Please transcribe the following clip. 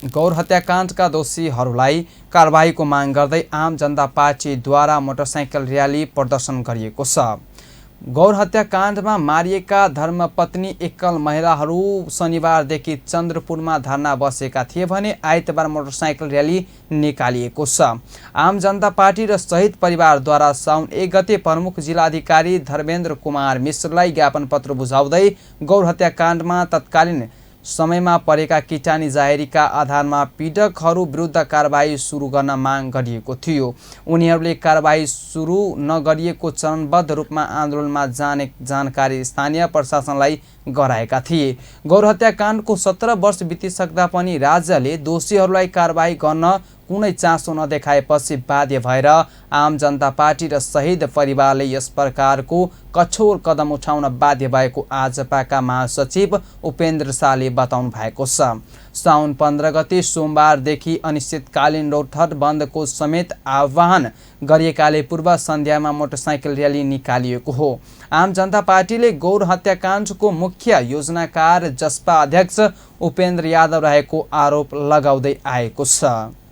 गौर हत्याकाण्डका दोषीहरूलाई कारबाहीको माग गर्दै आम जनता पार्टीद्वारा motorcycle rally प्रदर्शन गरिएको छ। गौर हत्याकाण्डमा मारिएका धर्मपत्नी एकल महिलाहरू शनिबारदेखि चन्द्रपुरमा धरना बसेका थिए भने आइतबार मोटरसाइकल र्याली निकालिएको छ। आम जनता पार्टी र शहीद परिवारद्वारा साउन 1 गते प्रमुख जिल्लाधिकारी धर्मेन्द्र कुमार मिश्रलाई ज्ञापन पत्र बुझाउँदै गौर हत्याकाण्डमा तत्कालीन समयमा परेका किटानी जाहेरीका आधारमा पीडकहरू विरुद्ध कारबाही सुरु गर्न माग गरिएको थियो। उनीहरूले कारबाही सुरु नगरिएको चरणबद्ध रूपमा आन्दोलनमा जाने जानकारी स्थानीय प्रशासनलाई गराएका थिए। गौर हत्याकाण्डको 17 वर्ष बितिसक्दा पनि राज्यले दोषीहरूलाई कारबाही गर्न कुनै चासो नदेखाएपछि बाध्य भएर आम जनता पार्टी र शहीद परिवारले यस प्रकारको कठोर कदम उठाउन बाध्य भएको आजपाका महासचिव उपेन्द्र शाहले बताउनु भएको छ। साउन 15 गते सोमबारदेखि अनिश्चितकालीन रौतहट बन्दको समेत आह्वान गरिएकाले पूर्व सन्ध्यामा मोटरसाइकल र्याली निकालिएको हो। आम जनता पार्टीले गौर हत्याकाण्डको मुख्य योजनाकार जसपा अध्यक्ष उपेन्द्र यादव रहेको आरोप लगाउँदै आएको छ।